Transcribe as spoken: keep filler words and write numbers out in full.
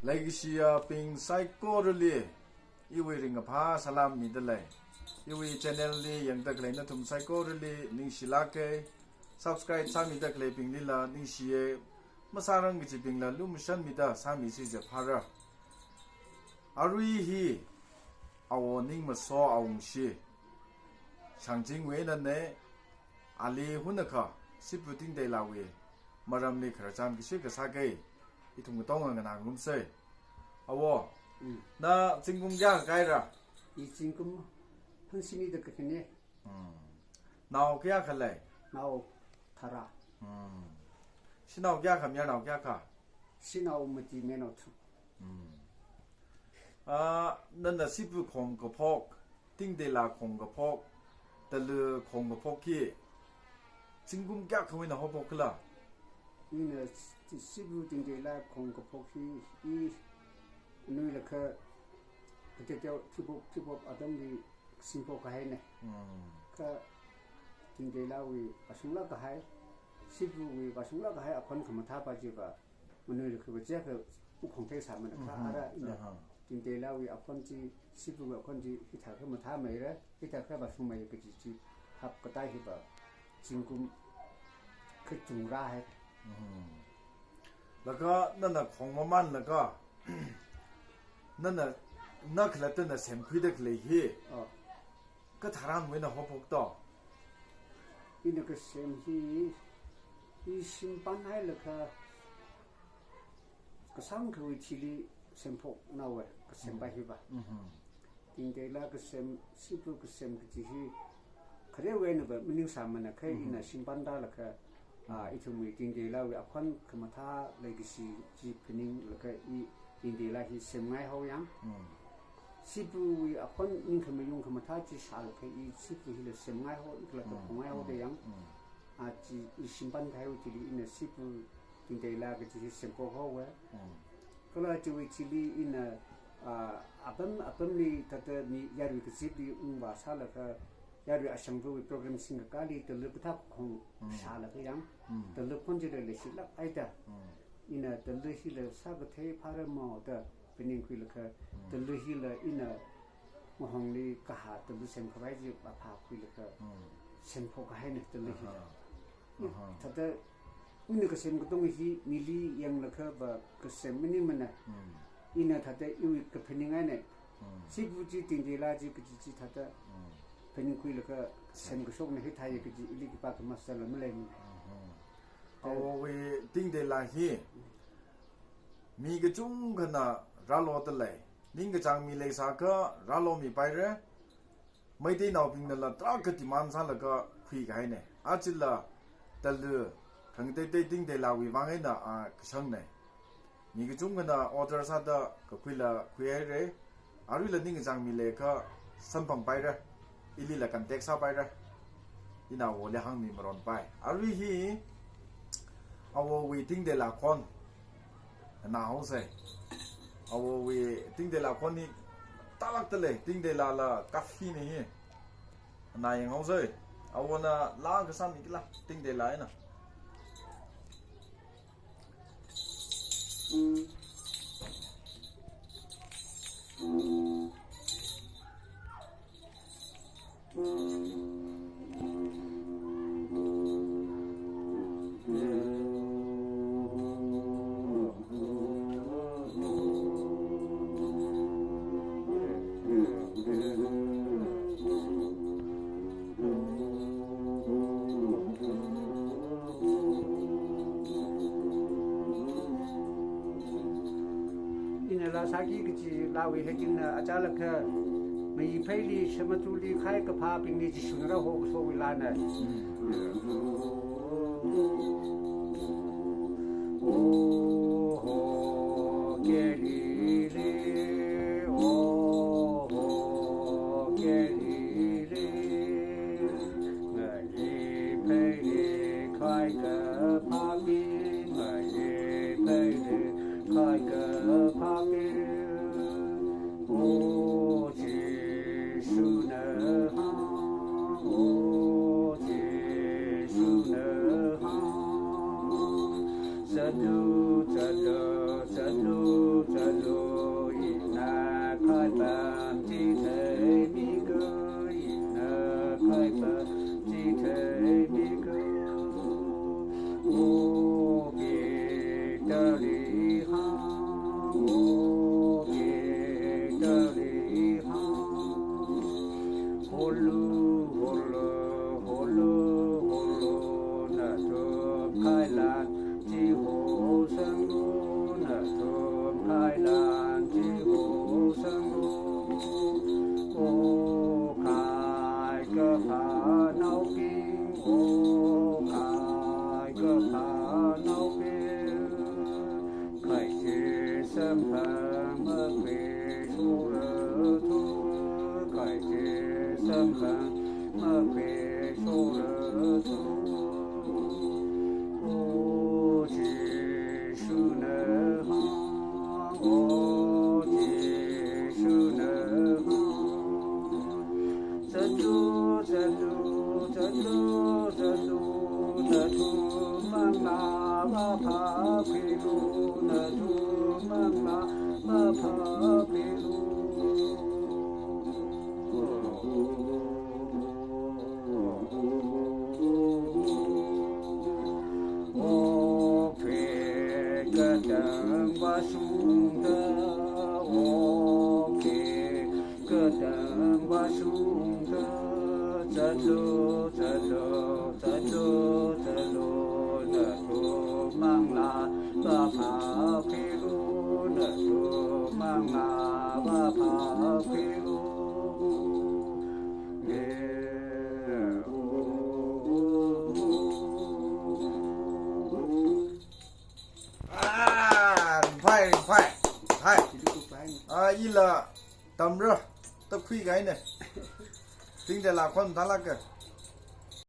Leikashiyabing saikorali, iwui ringkaphā salam midalei. Iwui channel li yangda khalei nathum saikorali ningshilāka. Subscribe sāmida khaleibinglila ningshiya. Masārang kachibingla lumashanmida sāmisi jiakha phāra. Arui hi Awo Ningmaso Awungshi Shangjingwui einana, ali hunakha Sipru Tingteilawui maramli khararchan kashikha sāka. Ithum katonga nganāngarumsa. Awo, Mm. na zingkum kayākha kahaira? I zingkum hangshini da kakhane. Hmm. Nao kayākha lei? Nao tharā. Hmm. Shanao kayākha, mayarnao kayākha? Shanao mati, mayarnao tharuk. Hmm. Ah, nana Sipru khong kaphok, Tingteila khong kaphok, Talui khong kaphok hi zingkum kayākhawui eina haophok khala? Ina Sipru Tingteila khong kaphok hi, i anuilakha kateoteo, thipop, thipop atamli simphok kahaina. Hmm. Kha Tingteilawui vāshunglāk kahai, Sipruwui vāshunglāk kahai akhon khamathā pa chiva, manuilakha vāchekha ukhong theisāmana kha Mhm. ara ina Aha. Tingteilawui akhon chi, Sipruwui akhon chi hithākha mathāmeira, hithākha vāshungmei kaji chi hapkatai hiva zingkum kachungra hai. Mhm. Laga nana khong mamanlaga, nana, na khalattana semkhuida khalei hi. Oh. Katharanwui eina haophok to? Ina kasem hi, i shimpan hailakha kasāngkhawui thili semphoknaowa, kasem pa hiva. Mhm. Tingteila kasem, Sipru kasem kaji hi kharewui einava maningsāmana kha Mhm. ina shimpan rālaga, ah, ithumwui Tingteilawui akhon khamathā leikashi chi phaninglaga i Tingteila hi semngai haoyang. Mm. Sipruwui akhon ningkhamayung khamathā chi shālaga i Sipru hila semngai hao, i khalatta Mm, phungngai haoda mm, yang. mm. Ah, chi i shimpan kahaiwui thili ina Sipru Tingteila kaji hi semphok haowa. Mm. Kala chiwui thili ina, ah, apam, apamli thāda mi yarui kazipli ungvāsālaga, yarui ashangvawui program singkakāli Talui kathā khong Mm. shālaga yang. Mm. Talui khon chila leishilāk haida. Mm. Ina Talui hila sākathei phāra mo da phaningkhuilaga, Mm. Talui hila ina mahongli kahā Talui semkhavai chi vāphākhuilaga, Mm. semphok kahaina Talui hila. Aha. Aha. Thāda ina kasem katonga hi mili yanglakhava kasem maningmana. Mm. Ina thāda iwui kaphaning eina. Mm. Sipru chi Tingteila chi kaji chi thāda Mm. phaningkhuilaga semkashokna hithāya kaji ili khipākha masāla maleimana. Mhm. Awowui Tingteila hi mi kachungkhana rālodalei. Ningkachāng mi leisākha rālomipaira. Meiteinaobingnala tarākha demand sālaga khuikahaina. Achila Talui khangateitei Tingteilawui vang eina, ah, kashangna. Mi kachungkhana order sāda kakhuila khuihaira. Aruila ningkachāng mi leiakha samphangpaira. Ilila contact sāpaira. Ina awoli hāngmi maronpai. Arui hi awowui Tingteila khon nganāhaosa. Awowui Tingteila khon hi tālākdalei, Tingteilala kaphina hi. Nganāyanghaosa. Awona laa kasāmi kala Tingteila eina. Ina laa sāki kaji laawui hekingna achālakha, mayipheili shamatuli khai kaphābingli Jishuna rāhokashowui laana. Oho, Galilee, oho, Galilee, mayipheili khai kaphābing, mayipheili khai kaphābing. O Jishuna hāng, O Jishuna hāng, zatlu, zatlu, zatlu, zatlu. samphang makhui shokra tu, khaike samphang makhui shokra tu. O Jishuna hāng, O Jishuna hāng. Zatlu, zatlu, zatlu, zatlu, nathum manglā vāphākhuilu, nathum manglā vāphākhuilu. Okathui katang vāshungda, okathui katang vāshungda, zatlu, zatlu, zatlu, zatlu, nathum manglā vāphākhuilu, nathum manglā vāphākhuilu. Ah, ringphai, ringphai. Hai. Ah, ila tamra, takhui kahaina. Tingda la khon thalaka.